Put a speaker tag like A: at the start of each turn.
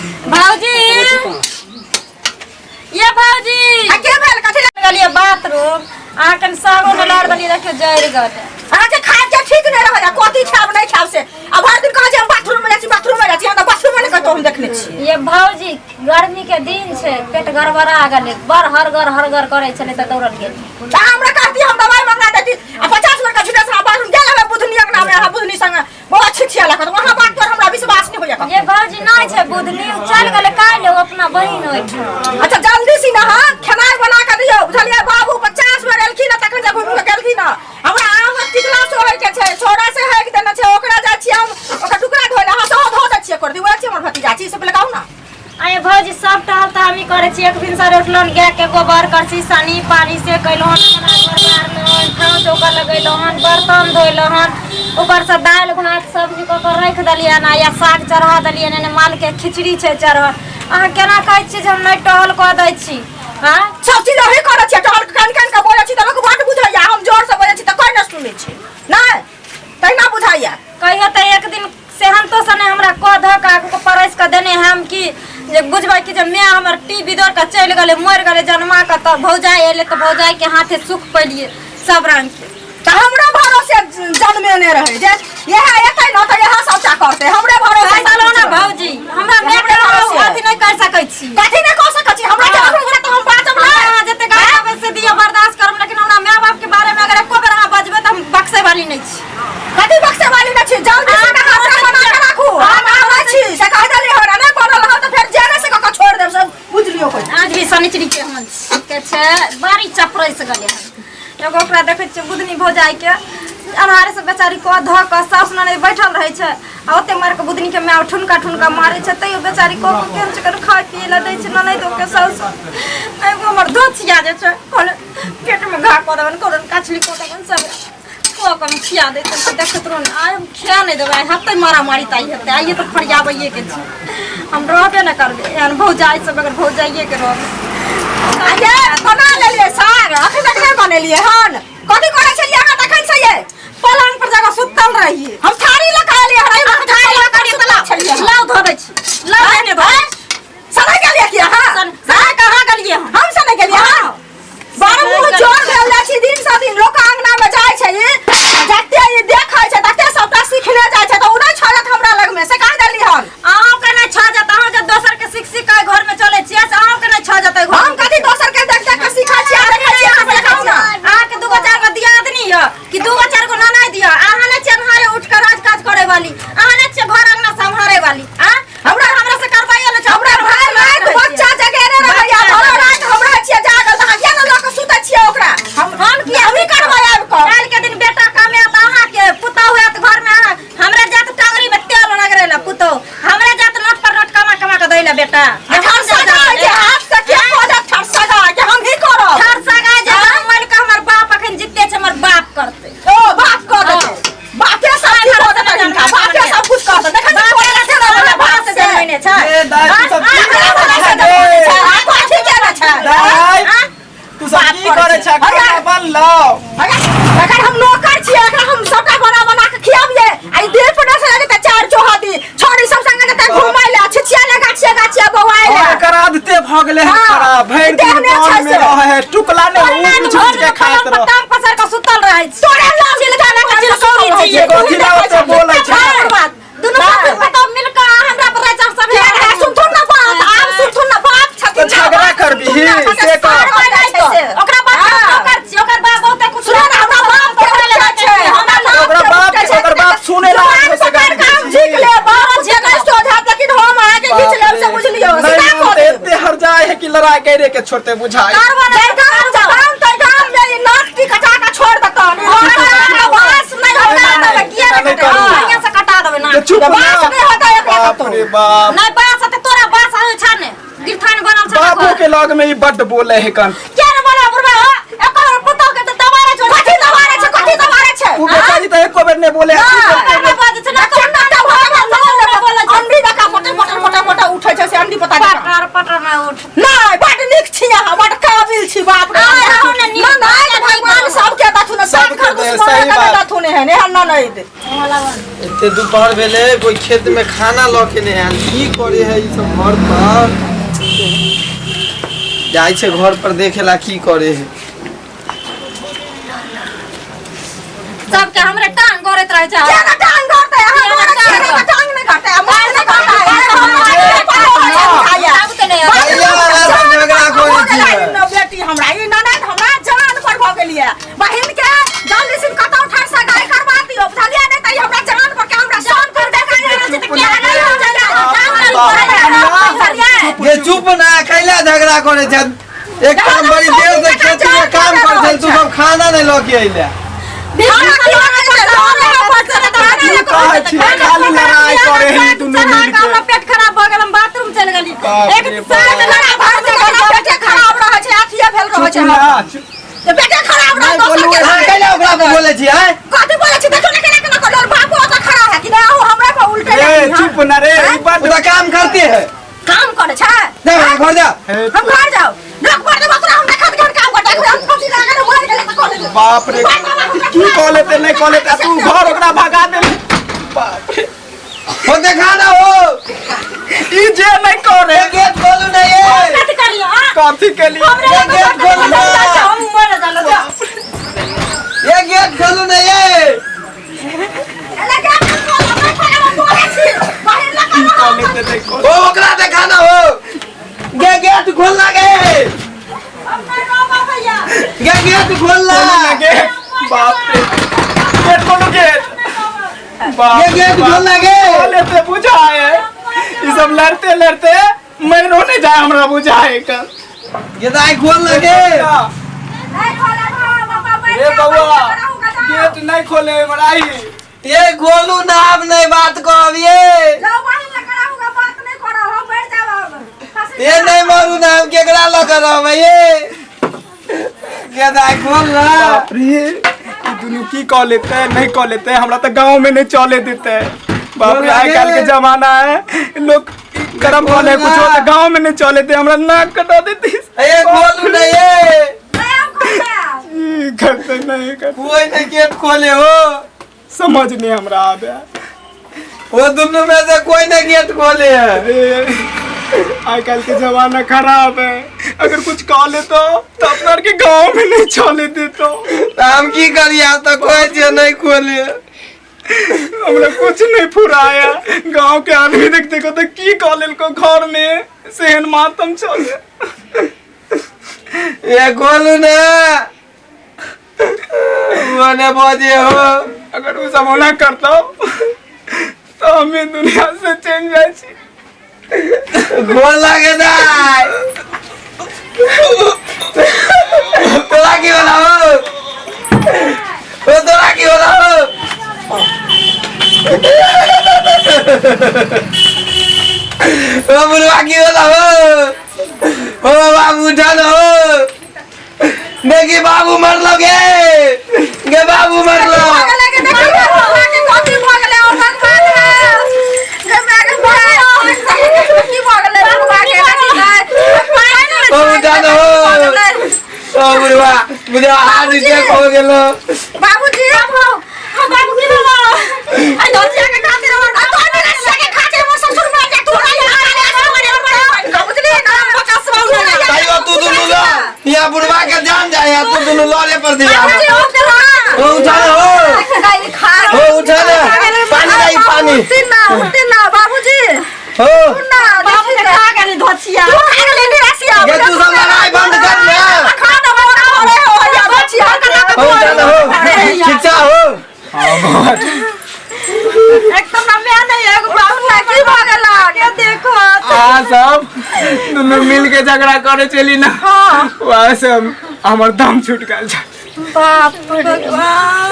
A: भौजी, ये भौजी।
B: आ के भेल? कथी लए?
A: गेलियै बाथरूम, अहाँके सागो ने लार देलियै, देखियौ जरि गेल।
B: अहाँके खाय के ठीक नहि रहै, कथी खायब नहि खायब से। आ भरि दिन कहै छै हम बाथरूम मे जाइ छी, बाथरूम मे जाइ छी। हम तऽ बाथरूम मे नहि कतहु हम देखने छी।
A: ये भौजी, गर्मी के दिन छै, पेट गड़बड़ा गेलै, बड़ हरगर हरगर करै छलै तऽ दौड़ल गेलियै।
B: तऽ हमरा कहती, हम दवाइ मंगा देती। आ 50 बेर के झूठे से बाथरूम गेल हवे बुधनी अंगना में, अहाँ बुधनी संगे बहुत छिछिया लगत। वहाँ बात पर हमरा विश्वास नहीं होइया।
A: ये भौजी, नहि छै बुधनी, उ चलि गेलै काल्हि ओ अपना बहिन ओहिठाम।
B: अच्छा, जल्दी से नहा, खेनाइ बना के दियौ, बुझलियै? बाबू 50 बेर एलखिन हँ, तखन जे घुमि के गेलखिन हँ। हमरा आम टिकला सोहै के छै, छोड़ा से हेक देने छै, ओकरा जाइ छियै हम ओकर टुकड़ा धोइ लए। अहाँ सेहो धो दै छियै, कर दियौ। वएह छी हमर भतीजा छी, से पहिले कहू ना।
A: आये भौजी, सब टहल तऽ हमही करै छी। एक भिनसर उठलहुँ, गायके गोबर करसी सानी पानी से कयलहुँ, अंगना घर बारलहुँ, ठाँव चौका लगेलहुँ, बर्तन धोलहुँ, ऊपरसँ दालि भात सब्जी कऽ कऽ राखि देलियनि आ या साग चढ़ा देलियनि। एने मालके खिचड़ी छै चढ़ल। अहाँ केना कहै छियै जे हम नहि टहल कऽ दै छी? आँय,
B: सब चीज अहीं करै छियै टहल। कान कान के बोलै छी तऽ लोक बड्ड बुझैया। हम जोर से बोलै छी तऽ कोइ नहि सुनै छै, नहि तहिना बुझाइया।
A: कहियो तऽ एक दिन सेहनतो से नहि हमरा कऽ धऽ कऽ आगू के परसि कऽ देने हम कि जे बुझबै कि जे माय हमर टी बिदोर कऽ चलि गेलै, मरि गेलै जन्मा कऽ, तऽ भौजाइ अयलै तऽ भौजाइके हाथे सुख पेलियै सब रङ्गके।
B: तऽ हमरे भरोसे जन्मेने रहै जे इएह एतै ने तऽ इएह सबटा करतै, हमरे भरोसे।
A: कहि देलहुँ ने भौजी, हमरा माय के
B: हमरे भरोसे।
A: अथी नहि कर सकै छी।
B: कथी नहि कऽ सकै छी? हमरा जे हमरा तऽ हम बाजब
A: हमरा
B: नहि।
A: अहाँ जते गाली आबै से दिअ, बर्दाश्त करब, लेकिन हमरा माय बाप के बारे में अगर एको बेर अहाँ बजबै तऽ हम बक्से वाली नहि छी।
B: कथी बक्से वाली नहि छी? जल्दी से खाना बना के राखू, हम आबै छी से कहि देलियै। हमरा नहि बनल रहत तऽ फेर जेने से कऽ के छोड़ि देब, सब बुझि लियौ कोइ।
A: आज भी शनिचरी के हम के छै, बड़ी चपरैस गेलै हन। एगो ओकरा देखै छियै बुधनी भौजाई के, अन्हारे से बेचारी कऽ धऽ कऽ सासु ननद बैठल रहै छै आ ओते मारि कऽ बुधनी के माय ठुनका ठुनका मारै छै, तैयो बेचारी कऽ कऽ केहन छै खाय पियै लए दै छै ननद के सासु। एगो हमर दोस्त जे छै, कहले पेटमे घा कऽ देबनि, कहलनि कछली कऽ देबनि, सब कऽ कऽ हम खिया दै छियनि। देखैत रहू ने, आइ हम खिया नहि देबै। आइ हेतै मारामारी तऽ आइ हेतै, आइए तऽ फरियाबैएके छै। हम रहबे नहि करबै एहन भौजाइ सब, अगर भौजाइएके रहबै।
B: ये बना लेलियै साग, अखन तक नहि बनेलियै हन? कथी करै छलियै अहाँ तखन से ये?
A: पलंग पर जाकर सुतल रहिए।
B: हम थारी लऽ कऽ एलियै हन,
A: हम थारी लऽ कऽ
B: सुतल छलियै।
A: लाउ, धो दै छी, लाउ एने धो।
B: सनै गेलियै की अहाँ?
A: सनै कहाँ गेलियै हम?
B: हम सनै गेलियै हन? बड़ मुँह जोर भेल जाइ छै दिन सँ दिन। लोक अंगना में जाइ छै, ई जते ई देखै छै तते सबटा सीखने जाइ छै, तऽ ओ नहि छोड़त हमरा लग में, से कहि देली हन।
A: अहूँके नहि छऽ जात। अहाँ जे दोसर के सीख सीख के घर में चलै छियै से अहूँके नहि छऽ जेतै घर।
B: हम कथी दोसर के देख देख के सीखै छियै? देखै छियै अहाँ से, कहू ना।
A: अहाँके दूगो चारि गो दियादनी यऽ कि दूगो चारि गो ननैद यऽ? अहाँ नहि छियै अन्हारे उठि कऽ राज काज करै वाली? अहाँ नहि छियै घर अंगना सम्हारै वाली? आ हमरा हमरा से करवाइयो नहि छै।
B: हमरा भरि राति बच्चा जगेने रहैया, भरि राति हमरा छियै जागल, तऽ अहाँ किया ने लऽ कऽ सुतै छियै ओकरा?
A: हम किया?
B: हमही करबै आबि कऽ।
A: काल्हि के दिन बेटा कमायत, अहाँके पुतहु आयत घर में, अहाँ हमरा जात टांगरी में तेल रगड़े ला, पुतहु हमरा जात नोट पर नोट कमा कमा के दै ला बेटा।
B: ठरसा गाय जे हाथ से के कऽ देत ठरसा गाय जे हम ही करब?
A: ठरसा गाय जे मर के हमर बाप अखन जिते छै, हमर बाप करतै।
B: ओ बाप कऽ देतै, बापे सब की कऽ देतै हिनका, बापे सब कुछ कऽ देतै। देखै छी कोना छै ने हमरा बाप
A: से जन्मैने छै।
C: ए दाइ, तू सब की
B: हमरा
C: करै
B: बाप से
C: छै
B: जन्मैने
C: रे?
B: छै, आ कथी केने छै?
C: दाइ,
B: आ?
C: तू सब की करै छै?
B: अरे,
C: खाना बनलौ?
B: अगर अगर हम नौकर छियै, एकरा हम सबटा बना बना के खियाबियै, आ ई देह पर से जेतै चार चौहादी छोरी सब संगे जेतै घुमै ले, छिछिया ले, गाछिया गाछिया बौआइ ले।
C: और एकर आदते भऽ गेलै हन
B: हाँ,
C: खराब। भरि दिन
B: देह नहि छै
C: बन में
B: से।
C: रहै है, टुकला ने उठ उठ के खाइत रह।
A: टांग पसार के सुतल रहै छी।
B: तोरे लग
A: चिलका लऽ के चिलकौरी छी।
C: कथी ला ओते बोलै छै?
A: दुनू सासु पुतोह मिल कऽ हमरा पर राजा सब
B: के रहे? सुनथुन ना बात, आब सुनथुन ना बाप छथिन।
C: तऽ झगड़ा करबिही से कह।
A: ओकरा बाप
B: हाँ।
A: नौकर छी, ओकर बाप बहुते कुछ।
B: सुनो ना, हमरा बाप के उठे छै, हमरा बाप
C: ओकरा
B: के
C: बाप
B: उठे छै।
C: ओकर बाप सुने ला
B: जुबान
C: आदमी से
B: पकड़
C: गाली
B: के हम
C: दै
B: झीक
C: छी।
B: लेब, बाप जे नहि सोझात, लेकिन हम अहाँके घीच लेब से बुझ लियौ।
C: नहीं
B: सीधा
C: हम
B: कऽ
C: तऽ
B: देब।
C: एते हरजाय है कि लड़ाई करे के छोड़ते बुझाय।
B: जै गाम जबान तै गाम में ई नाक टी कटा के छोड़ देतन। ई हमरा बास नहि होता।
C: नहि,
A: देबै किया
C: नहि
A: नहि
C: करू।
A: बढ़िया से कटा देबै ना।
C: जे चुप ना।
B: बास नहि होता एकरा
C: बाप
B: कतौ।
C: रे बाप।
A: नहि बास तऽ तोरा बास आबै छ ने, गिरथान बनल छ।
C: बाबू के लग में ई बड्ड बोले है कन।
A: किया ने बोला बुढ़वा हो? एको पुतोह के तऽ दबारे छौ।
B: कथी दबारे छै? कथी दबारे छै?
C: उ बेचारी तऽ एको बेर नहि बोले है।
A: नहि बाजै छै ना।
B: चन्ना टा भऽ गेल, अंडी जकाँ पटर पटर पटर पटर उठै छै से अंडी पता जकाँ।
A: पटर पटर नहि उठ।
B: नहि, बड नीक छी अहाँ, बड काबिल छी, बाप रे।
A: आइ रहू ने नीक।
B: नहि, नहि, भगवान सबके दथुन, सात
C: सबके
B: घर
C: दे,
B: दुश्मन
C: सही
B: के
C: बात।
B: दथुन एहन एहन। एहन ननैद।
D: एते दुपहर भेलै, कोई खेत में खाना लऽ के नहि आयल। की करे है ई सब? घर पर जाइ छै, घर पर देखे ला की करे है।
A: सबके हमरे टांग गड़ैत रहै छै।
B: केना टांग गड़तै? अहाँ
A: केना
B: गोरे
A: टांग
B: छियै,
A: गड़तै?
B: टांग नहि गड़तै, आ मोन नहि गड़तै।
A: आब तऽ नहि आबै।
D: भैया वाला से झगड़ा करै छियै।
B: बेटी हमरा ई ननद हमरा जान पर भऽ गेलियै। बहिन के जल्दी से कतौ ठार सगाई करवा दियौ, बुझलियै? नहि तऽ ई हमरा जान पर के हमरा जान पर देखा रहल छै तऽ केना नहि हो जाय, जान पर बुझलियै?
D: ये चुप ना, कैला झगड़ा करे छै? एक काम बड़ी देर से खेत में काम कर छै, तू सब खाना नहीं लऽ के अइले।
C: की कहै छी, खाली लड़ाई करे है दुनू मिल के।
A: हमरा पेट खराब भऽ गेल, हम बाथरूम चलि गेली।
C: बाप
A: एक
C: रे
A: साल
C: बाप।
A: लड़ाई भऽ गेल।
B: पेटे खराब रहै छै, अथिये भेल रहै छै।
C: चुप ना, चुप।
B: तऽ पेटे खराब रहै
C: नहि बोलू।
B: दोसर के।
D: अहाँ कैला ओकरा पर बोलै छी आँय?
B: कथी बोलै छी? देखो ने केना केना करल बापू ओतऽ खड़ा है कि नहि, हमरा पर उल्टे
C: ए
B: लगी हन।
C: चुप ना रे, ई बात
D: ओ तऽ काम करते है।
B: काम करे छै।
D: जा घर जा।
C: हे,
B: हम घर जाओ, लोक पर देबो तोरा, हम देखत घर काम करता। हम फांसी लगा के मर गेलै तऽ कऽ लेबै।
C: बाप रे, की कह लेते नहीं कह लेते, आ तू घर ओकरा भगा देले। बाप रे।
D: हो देखा ना हो।
C: ई जे नहीं करे।
D: ये गेट खोलू ना ये।
A: कथी करियो आ?
C: कथी के लिए?
D: ये गेट खोलू ना।
A: हम मर जालो जा।
D: ये गेट खोलू ना ये।
B: एले गेट खोल, हमरा खोले हम बोलै छी। बाहर लगा
C: की कह लेते नहीं कह।
D: ओ ओकरा देखा ना हो। गे गेट खोल ना गे।
A: हम नहीं रहबो भैया।
D: गे गेट खोल ना।
C: खोलू ना गेट। बाप रे, गेट खोलू, गेट, बाप
D: ये
C: रे
D: गेट
C: बाप।
D: खोल ना गे।
C: कह लेते बुझाए, ई सब लड़ते लड़ते मरो नहीं जाए हमरा बुझाए कर।
D: ये दाई खोल ना गे।
A: नहीं खोला बाबा।
C: ए बउआ, गेट नहीं खोले बड़ाई।
D: ये खोलू ना, अब नहीं बात कहब ये।
B: जाओ बाहर लगा रहूंगा, बात नहीं करो, हम बैठ जाओ हम।
D: ये नहीं मरू ना, हम केकरा लऽ के रहबै ये? गे दाई खोल ना।
C: बाप रे, ई दुनू की कह लेते नहीं कह लेते, हमरा तऽ गांव में नहीं चले देते। बाप रे, आइ काल्हि के जमाना है, लोग गरम कह ले कुछ तो गांव में नहीं चले दे, हमरा नाक कटा देती।
D: ये खोलू ना ये।
A: नहीं हम खोलते।
C: ई करते नहीं करते।
D: कोई नहीं गेट खोले हो।
C: समझ नहीं हमरा आबे।
D: वो दोनों में से कोई नहीं गेट खोले है।
C: अरे, आइ काल्हि के जमाना खराब है, अगर कुछ कह ले तो अपना आर के गांव में नहीं चले देतो।
D: तऽ हम की करी आब? तऽ कहै छियै नहीं खोले।
C: हमरा कुछ नहीं फुराया। गांव के आदमी देखते को तो की कह लेलको घर में, सेहन मातम चले।
D: ये खोलू ना, मने बजे हो।
C: अगर उ सब ओना करतो तो हमें दुनिया से चलि जाइ छी।
D: गोर लागे दाइ। तोरा की होला हो? ओ तोरा की होला हो? ओ बुढ़वा की होला हो? ओ बाबू उठल हो। देखी बाबू मरलो गे, गे बाबू मरलो।
B: कथी भऽ गेलै? ओ भगवान गे, माय गे माय, की भऽ गेलै बुढ़वा के?
D: ओ उठल हो। ओ बुढ़वा, बुझा हार्ट अटैक हो गेलो।
B: बाबूजी,
A: बाबू की भेलो?
B: आई धोतिया के खातिर हमर आ तो मेरा के खातिर हमर ससुर मर जा। तू नहीं बुझली ना, बकसवा।
D: तैयो तू दुनू ल यहाँ बुढ़वा के जान जाए, यहाँ तू दुनू लड़े पर दिया।
B: बाबूजी, उठ ना।
D: ओ उठल हो।
B: गाय खा।
D: ओ उठल, पानी लाई, पानी।
B: उठती ना, उठती ना बाबूजी।
D: हो।
B: ना।
A: बाबू के खा गेली धोतिया।
B: तू खा गेली निराशिया।
D: गे तू सब लड़ाई बंद कर ना।
B: खाना बना रहे हो या धोतिया के?
D: हो उठल हो, ठीक सा हो।
A: एकदम ना मैं नहीं एगो बाबू
B: ना की भऽ गेला?
A: के देखो।
C: आ सब दुनू मिल के झगड़ा करे चली ना, वहाँ से हम हमर दम छूट गेल छै।
A: बाप रे भगवान।